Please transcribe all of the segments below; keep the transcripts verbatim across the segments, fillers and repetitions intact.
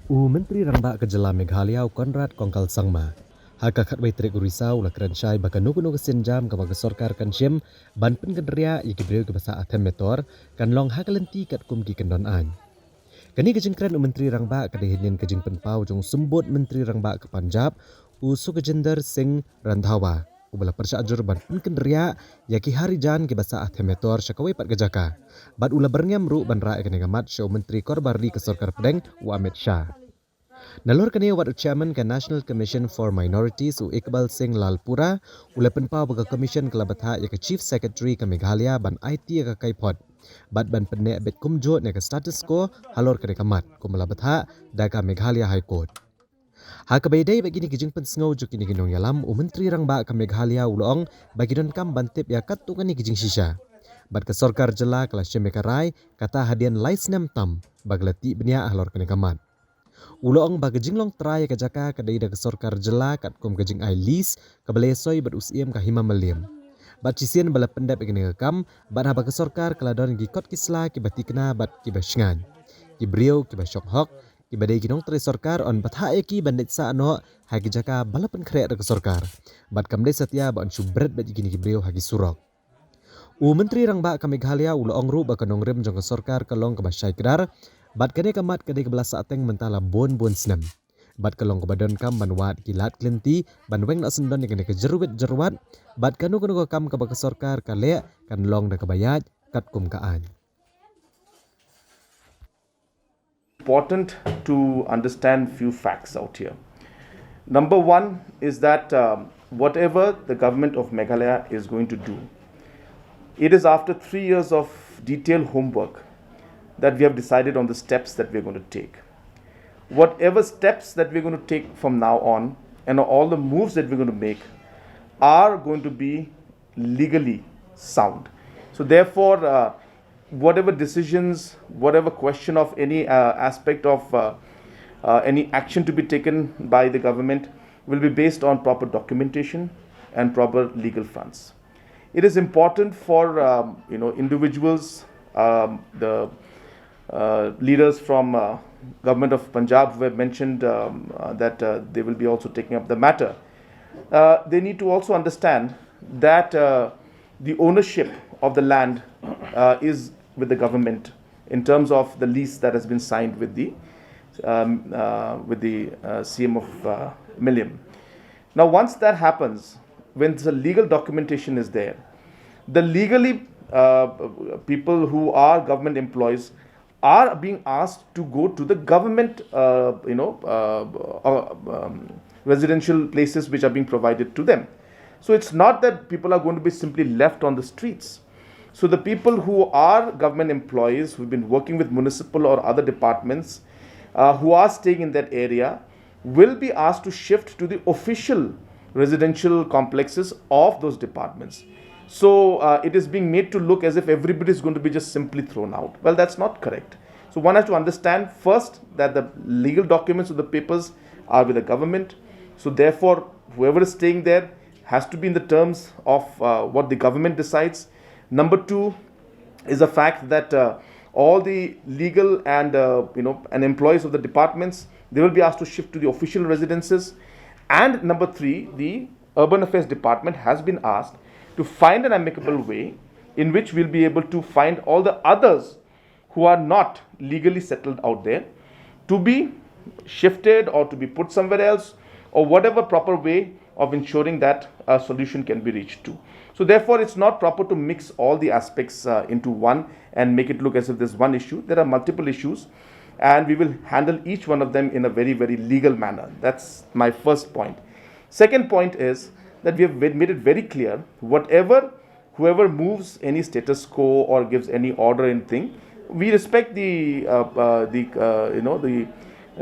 U Myntri Rangbah ka Jylla Meghalaya, u Conrad Kongkal Sangma, ha ka khatwei tarik u Risaw u la kren shai ba kano kano ka sienjam kaba ka sorkar kan shim ban pynkynriah ïa ki briew kiba sah ha them metor kan long ha ka lynti katkum ki kyndon aiñ. Kane ka jingkren u Myntri Rangbah ka dei hynnin ka jingpynpaw jong u Symbud Myntri Rangbah ka Punjab, u Sukhjinder Singh Randhawa, uba la pyrshah jur ban pynkynriah ïa ki harijan kiba sah ha them metor sha kawei pat ka jaka. Bad u la byrngem ruh ban rah ïa kane ka mat sha u Myntri Karobar Ri ka Sorkar Pdeng, u Amit Shah. Nalor kane, wat u Chairman ka National Commission for Minorities, u Iqbal Singh Lalpura, u la pynpaw ba ka Commission ka la bthah ïa ka Chief Secretary ka Meghalaya ban aiti ïa ka kaiphod bad ban pynneh beit kumjuh ïa ka status quo halor kane ka mat, kumba la bthah da ka Meghalaya High Court. Ha kaba ïadei bad kine ki jingpynsngew jong kine ki nongïalam, u Myntri Rangbah ka Meghalaya u la ong ba ki donkam ban tip ïa katto katne ki jingshisha. Bad ka sorkar jylla ka la shim ïa ka rai kata hadien lai snem tam ba ka la tih bniah halor kane ka mat. U la ong ba ka jinglong trai ïa ka jaka ka dei da ka sorkar jylla katkum ka jingai lease kaba la ïasoi bad u Syiem ka Hima Mylliem. Bad shisien ba la pyndep ïa kane ka kam, bad haba ka sorkar ka la don ki kot ki sla kiba thikna bad kiba shngaiñ, ki briew kiba shong hok, kiba dei ki nongtrei sorkar, yn bthah ïa ki ban leit sah noh ha ki jaka ba la pynkhreh da ka sorkar. Bad kam dei satia ba yn shu bret beit ïa kine ki briew ha ki surok. U Myntri Rangbah ka Meghalaya u la ong ruh ba ka nongrim jong ka sorkar ka long kaba shai kdar, bad kane ka mat ka dei kaba la sahteng mynta la bun bun snem. Bad ka long kaba donkam ban wad ki lad ki lynti ban weng noh syndon ïa kane ka jyrwit jyrwat, bad kano kano ka kam kaba ka sorkar ka leh kan long da kaba ïaid katkum ka aiñ. Important to understand few facts out here. Number one is that, um, whatever the government of Meghalaya is going to do, it is after three years of detailed homework that we have decided on the steps that we are going to take. Whatever steps that we are going to take from now on, and all the moves that we are going to make, are going to be legally sound. So therefore, uh, whatever decisions, whatever question of any, uh, aspect of, uh, uh, any action to be taken by the government will be based on proper documentation and proper legal fronts. It is important for, um, you know, individuals, um, the, uh, leaders from, uh, government of Punjab who have mentioned, um, uh, that, uh, they will be also taking up the matter. Uh, they need to also understand that, uh, the ownership of the land, uh, is with the government in terms of the lease that has been signed with the, um, uh, with the, uh, Syiem of, uh, Mylliem. Now, once that happens, when the legal documentation is there, the legally, uh, people who are government employees are being asked to go to the government, uh, you know, uh, uh, um, residential places which are being provided to them. So it's not that people are going to be simply left on the streets. So the people who are government employees who've been working with municipal or other departments, uh, who are staying in that area, will be asked to shift to the official residential complexes of those departments. So, uh, it is being made to look as if everybody is going to be just simply thrown out. Well, that's not correct. So one has to understand first that the legal documents of the papers are with the government. So therefore, whoever is staying there has to be in the terms of, uh, what the government decides. Number two is the fact that, uh, all the legal and, uh, you know, and employees of the departments, they will be asked to shift to the official residences. And number three, the Urban Affairs Department has been asked to find an amicable way in which we'll be able to find all the others who are not legally settled out there to be shifted or to be put somewhere else, or whatever proper way of ensuring that a solution can be reached to. So therefore, it's not proper to mix all the aspects, uh, into one and make it look as if there's one issue. There are multiple issues, and we will handle each one of them in a very, very legal manner. That's my first point. Second point is that we have made it very clear, whatever, whoever moves any status quo or gives any order, anything, we respect the, uh, uh, the, uh, you know, the,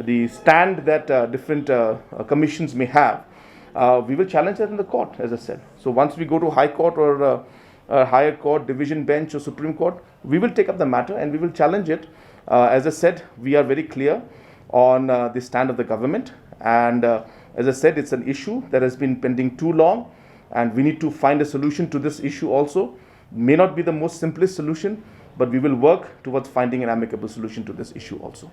the stand that, uh, different, uh, uh, commissions may have. Uh, we will challenge that in the court, as I said. So once we go to High Court or, uh, uh, Higher Court, Division Bench or Supreme Court, we will take up the matter and we will challenge it. Uh, as I said, we are very clear on, uh, the stand of the government, and, uh, as I said, it's an issue that has been pending too long, and we need to find a solution to this issue also. May not be the most simplest solution, but we will work towards finding an amicable solution to this issue also.